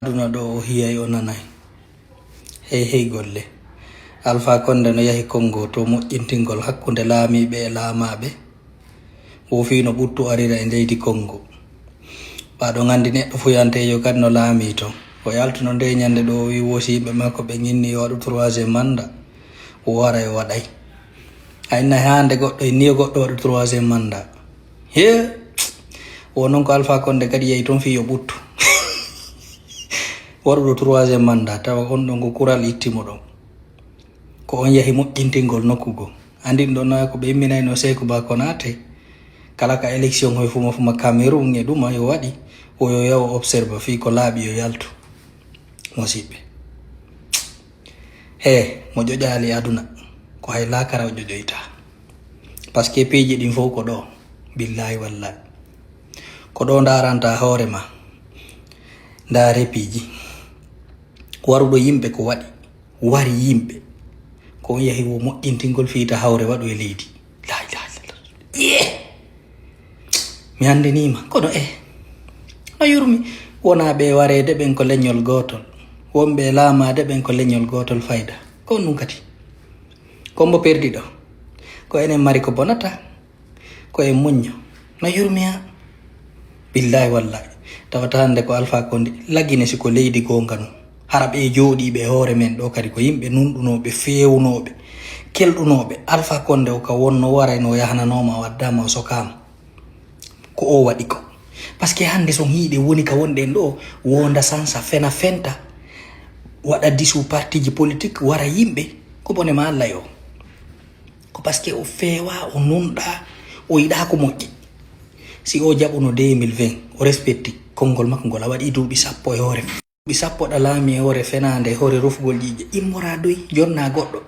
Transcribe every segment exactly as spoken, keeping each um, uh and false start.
Aduna ɗo o hiyay o nanay. Hey, hey golle. Alpha Condé no yahi Congo to moƴƴintingol hakkunde laamiiɓe e laamaaɓe. Wo fii no ɓuttu arira e leydi Congo. Ɓa ɗon anndi neɗɗo fuyanteejo kadi no laamii ton. O yaltuno nde ñande ɗo o wii wosiiɓe makko ɓe ñinni yo waɗu troisième mandat. O wara o waɗay. A inna hande goɗɗo, inni yo goɗɗo waɗu troisième mandat. He! Wo non ko Alpha Condé kadi yehi ton fii yo ɓuttu. Waɗuɗo troisième mandat, tawa on ɗon ko kural itti mo ɗon. Ko on yahi moƴƴintingol nokku goo. Andin ɗon noya ko ɓe imminayno Seeku Ba Konaté. Kala ka élection hoy fuma fuma Cameroun e ɗuma yo waɗi, wo yo yawo observe fii ko laaɓi yo yaltu. Mosiɓɓe. He, mo ƴoƴaali aduna, ko hay laakara o ƴoƴoyta. Parce que piiji ɗin fof ko ɗo, billahi wallahi. Ko ɗo ndaranta hoore ma. Ndaare piiji. Waruɗo yimɓe ko waɗi. Wari yimɓe. Ko on yahi wo moƴƴintingol fiita hawre waɗu e leydi. La ilaha illallah. Yee! Mi anndiniima, kono eh, no yurmi. Wonaa ɓe wareede ɓen ko leñol gootol. Wonɓe e laamaade ɓen ko leñol gootol fayda. Ko on ɗum kadi. Ko mbo perdiɗo. Ko enen mari ko bonata. Ko en muñño. No yurmi ha. Billahi wallahi. Tawata hannde ko Alpha Condé. Lagine si ko leydi goonga non. Hara ɓe jooɗiiɓe e hoore men ɗo kadi ko yimɓe nunɗunooɓe, feewnooɓe, kelɗunooɓe. Alpha Condé o ka wonno warayno o yahananooma o addaama o sokaama. Ko o waɗi ko. Parce que hannde son hiiɗe woni ka wonɗen ɗo, wonda sansa fena fenta, waɗa disu partiji politique, wara yimɓe, ko bone ma Allah yo. Ko parce que o feewa, o nunɗa, o yiɗa ko moƴƴi. Si o jaɓuno deux mille vingt, o respecti konngol makko ngol, a waɗi duuɓi sappo e hoore. Duuɓi sappo ɗa laami e hoore fenaande, e hoore rufugol ƴiiƴe. Immora doy, jonna goɗɗo.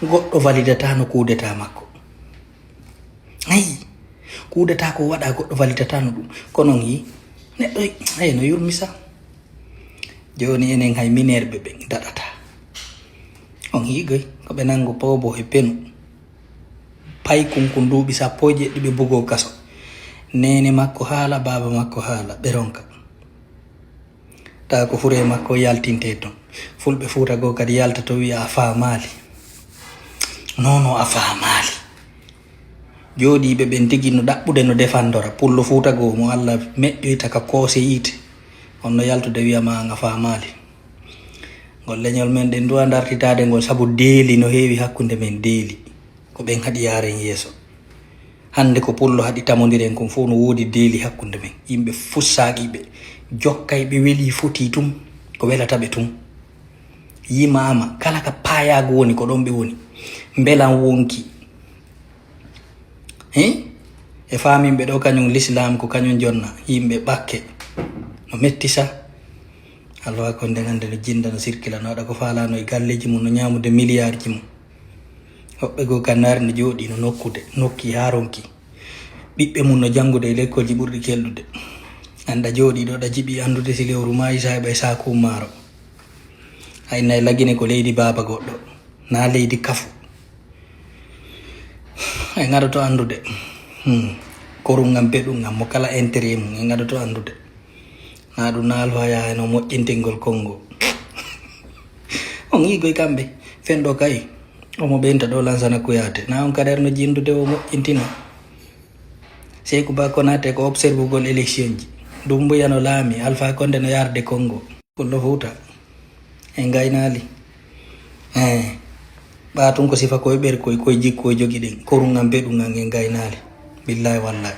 Goɗɗo validata no coup d'état makko. Ayi, coup d'état ko waɗa goɗɗo validata no ɗum. Kono on yi, neɗɗo, ayi no yurmi sa. Jooni enen hay mineerɓe ɓen daɗata. On yi goy, ko ɓe nango poobo e penu. Pay kunkun duuɓi sappo e jeɗɗi ɓe bugoo kaso. Neene makko haala, baaba makko haala, ɓe ronka. Tawa ko fure makko yaltinte ton. Fulɓe Fuuta goo kadi yalta to wi'a a faamaali. Non, non, a faamaali. Jooɗiiɓe ɓen tigi no ɗaɓɓude no defandora. Pullo Fuuta goo mo Allah meƴƴoyta ka koose yiite. On no yaltude wi'a ma an a faamaali. Ngol leñol men ɗen duwa dartitaade ngol sabu deeli no heewi hakkunde men deeli. Ko ɓen haɗi yaaren yeeso. Hannde ko pullo haɗi tamondiren kon fof no woodi deeli hakkunde men. Yimɓe fussaaki ɓe, jokkay ɓe welii fotii tun, ko welata ɓe tun. Yimaama, kala ka paayaagu woni ko ɗon ɓe woni. Mbelan wonki. He? E faaminɓe ɗo kañum lislaam ko kañum jonna yimɓe ɓakke. No metti sa. Alpha Condé hannde no jinda no sirkila no waɗa ko faalano e galleeji mum no ñaamude miliyaarji mum. Woɓɓe goo Gannaari no jooɗii no nokkude, nokki haa ronki. Ɓiɓɓe mum no janngude e lekkolji ɓurɗi kelɗude. Annda jooɗii ɗo ɗa jiɓi anndude si lewru maayi sa heɓay saaku maaro. A inna e Lagine ko leydi baaba goɗɗo, naa leydi kafu. En ngaɗoto anndude. Hmm. Korun ngam beɗun ngam mo kala intérêt mum en ngaɗoto anndude. Naa ɗum na Alpha Yahya no moƴƴintingol Congo. On yiigoy kamɓe. Fenɗo kay. Omo ɓeynta ɗo Lansana Kouyaté. Na on kadar no jindude o moƴƴintina. Seeku Ba Konaté ko observugol élection ji. Dumbuya no laami. Alpha Condé no yarde Congo. Pullo Fuuta. En ngaynaali. Eh. Ɓa tun ko sifa koye ɓerkoy, koye jikkoy jogiɗen. Korun ngam beɗun ngam en ngaynaali. Billahi wallahi.